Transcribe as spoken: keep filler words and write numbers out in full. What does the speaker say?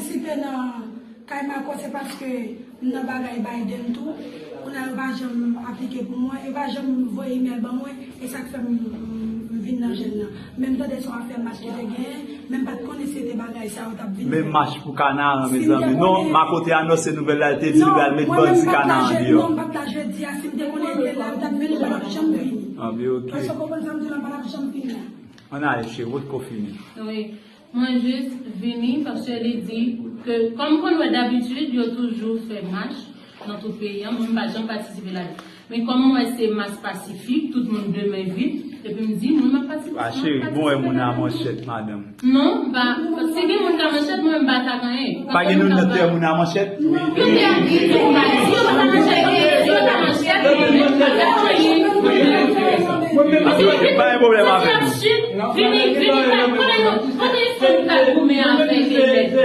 Patisipe nan kay Marco, se paske m nan bagay Biden tou. Kounye a yo pa janm aplike pou mwen, yo pa janm voye imèl ban mwen, e sa k fè m, m vin nan jèn nan. Men m tande se yon afè mach ki te genyen, men m pa t konnen se te bagay sa yo t ap vin fè. Men mach pou Kanaran, mezanmi. Non, Marco te anonse nouvèl la, li te di li pral met bandi Kanaran deyò. Non, m pa t la jodi a, si m te konnen te la, yo t ap vini, m pa t ap janm vini. Ah, byen, ok. Èske w konprann sa m di la, m pa t ap janm vini la. Ann ale, cheri, ou potko fini. Wi. Mwen jis vini paske li di ke, kòm konn wè dabitid, yo toujou fè mach nan tout peyi an, mwen m pa janm patisipe ladan. Men kòm mwen wè se mach pasifik, tout moun de men vit, epi m di, mwen m ap patisipe. Ah, cheri, bon, wè moun a manchèt, madanm. Non, m pa, si gen moun ka manchèt, mwen m pa ka gen anyen. Pa gen nou nan tè moun a manchèt? Yo te ap di, si yo pa ta manchèt, si yo ta manchèt, mwen m pa ka gen anyen. Pa gen pwoblèm avè nou. Vini, vini, pa konnen nou, konnen fanm k ap goumen avèk